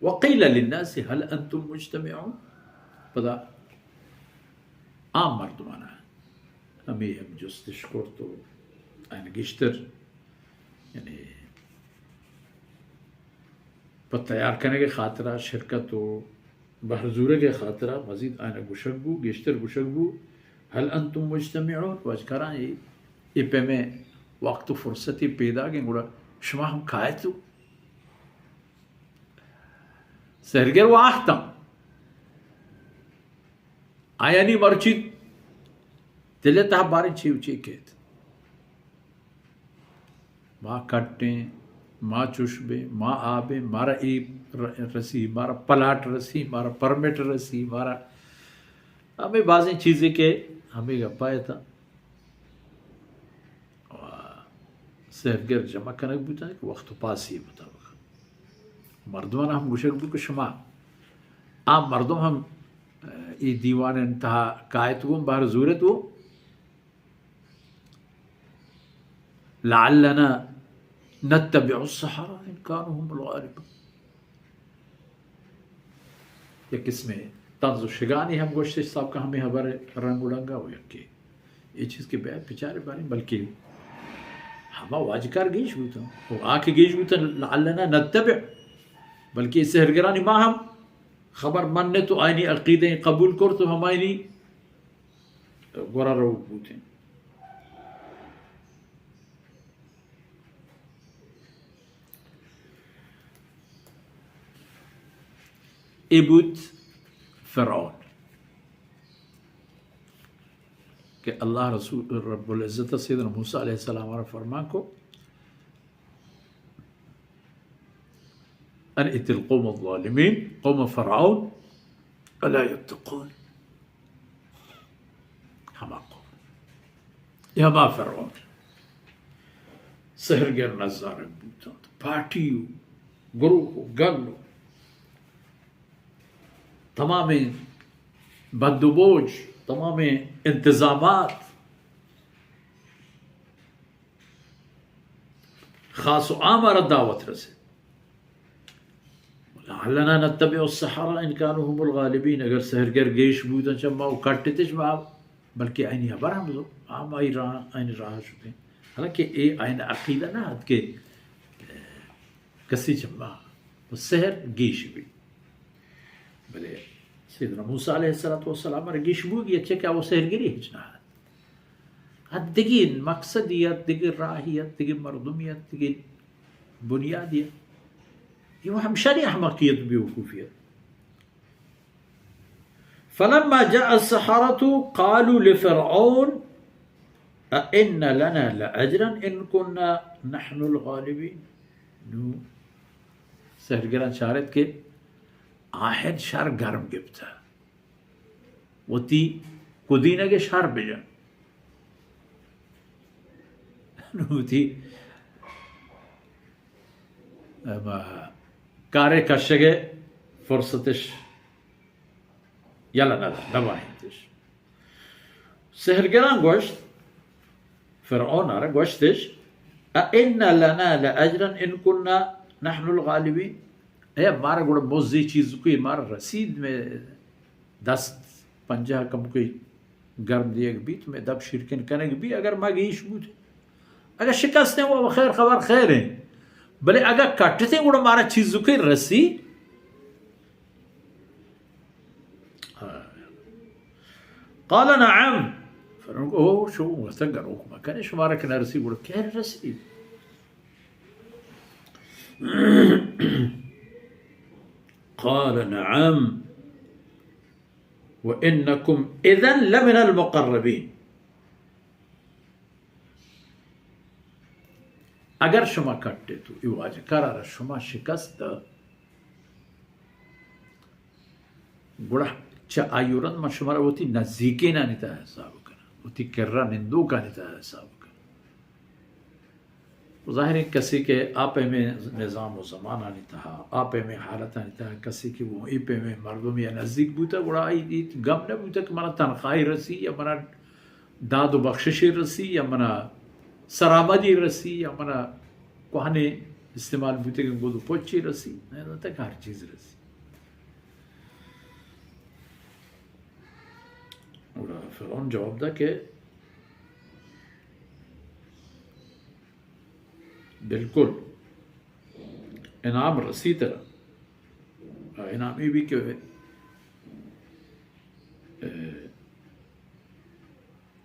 وقیل للناس هل انتم مجتمعون؟ پدا عام مردمانا ہمے ہم جستش کرت و آیان گیشتر، یعنی، پہ تیار کنگ ءِ خاطرا، شرکت و بہر زورگ ءِ خاطرا مزید آیان گوشگ بو، گیشتر گوشگ بو، هل انتم مجتمعون؟ واجکاراں، اے، اے پیمیں وقت و فرصتے پیداگیں، گڑا شما ہم کایت و سحرگر و آہتاں۔ آیانی مرچی دل ءِ تہا باریں چے و چے کیت۔ ما کٹیں، ما چش بیں، ما آ بیں، مارا اے ر-، رسی، مارا پلاٹ رسی، مارا پرمٹ رسی، مارا ہمے بازیں چیزے کہ ہمے گپا اتاں۔ و سحرگر جمع کنگ بوتاں کہ وقت و پاسی مطابق مردمانا ہم گوشگ بو کہ شما، عام مردم ہم، اے دیوان تہا کایت گوں، بہر زورت گوں، لعلنا نتبع السحرة ان كانوا هم الغالبين۔ یک قسمے طنز و شگانی ہم گوشتش، صاحب کہ ہمے ہبر رنگ و ڈنگا و یکے۔ اے چیز کہ بیا بچارے باریں، بلکہ ہما واجکار گیش بوتاں و آ کہ گیش بوتاں، لعلنا نتبع، بلکہ اے سحرگرانی ما ہم خبر منت و آیانی عقیدہ قبول کرت و ہمایانی گورا روک بوتیں۔ اے بوت فرعون کہ اللہ رسول رب العزت سیدنا موسی علیہ السلام را فرمان کو، ان ائت القوم الظالمین، قوم فرعون، الا یتقون۔ ہما قوم، اے ہما فرعون، سحرگر نظارگ بوتنت، پارٹی و گروہ و گل و تمامیں بند و بوج، تمامیں انتظامات، خاص و عام ء را دعوت رسیت۔ لعلنا نتبع السحرة ان كانوا هم الغالبين، اگر سحرگر گیش بوتن چہ ما و کٹتش ما، بلکہ آیانی ہبر ہم زو، ہم آئی راہ، آیانی راہ شتیں۔ حالانکہ اے آیان عقیدہ نہ ات کہ کسی چہ ما و سحر گیش بی۔ بلے سیدنا موسی علیہ الصلوۃ والسلام را گیش بوگی ات، چہ کہ او سحرگری ہچ نہ ات۔ ات دگہ مقصدی ات، دگہ راہی ات، دگہ مردمی ات، دگہ بنیادی ات۔ یہ ہمشانی احمقیت، بیوقوفی ات۔ فلما جاء السحرة قالوا لفرعون أئن لنا لأجرا إن كنا نحن الغالبين۔ نو سحرگران چارت کہ آہن شر گرم گپتہ، وتی کدینگ شر بجن۔ نو وتی، اما، کارے کشگ فرصتش یلہ نہ، نہ باہینتش۔ سحرگراں گوشت، فرعون ء را گوشتش، أئن لنا لأجرا إن كنا نحن الغالبين؟ اے مارا گڑا مزے چیزکے مارا رسیت، مئے دست پنجہ کمکے گرم دیگ بیت، مئے دپ شیرکن کنگ بی، اگر ما گیش بوت، اگر شکستیں و خیر خبر خیریں، بلے اگر کٹتیں گڑا مارا چیزکے رسی۔ قال نعم۔ فرعون گو، او، شو وتا گنوک مکنے، شمارا کہ نرسی گڑا کئے رسی؟ قال نعم وإنكم إذا لمن المقربين۔ اگر شما کٹت و اے واجہ کارا را شما شکست دات، گڑا چہ آئی و رند من شما را وتی نزیکینانی تہا حساب کناں، وتی کرا نندوکانی تہا حساب کناں۔ و ظاہریں کسی کہ آ پیمیں نظام و زمانانی تہا، آ پیمیں حالتانی تہا کسی کہ وہ اے پیمیں مردمی نزیک بوتا، گڑا آئی ہیچ گم نہ بوتا کہ منا تنخواہی رسی یا منا داد و بخششے رسی یا منا سرآمدی رسی یا منا کوہنیں استعمال بوتگیں گد و پچی رسی، نہ تک ہر چیز رسی۔ گڑا فرعون جواب دا کہ بالکل انعام رسی ترا۔ انعام یہ بھی کہ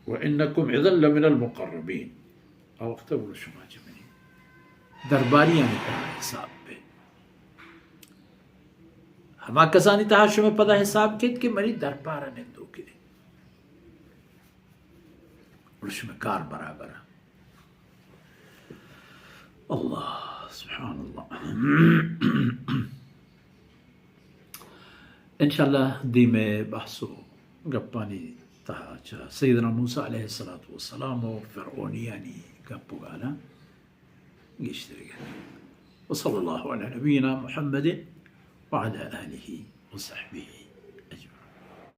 وَإِنَّكُمْ إِذًا لَمِنَ الْمُقَرَّبِينَ۔ آ وقت گڑا شما چہ منی درباریانی تہا حساب بے۔ ہما کسانی تہا شما پدا حساب کیت کہ منی دربار ءَ نندوک اِنت۔ گڑا شما کار برابر اِنت۔ اللہ، سبحان اللہ۔ انشاءاللہ دیمے بحث و گپانی تہا چہ سیدنا موسیٰ علیہ الصلوٰۃ والسلام و فرعونیانی گپ و گالاں گیشتر گپ۔ وصلی اللہ علی نبینا محمد وعلی آلہ وصحبہ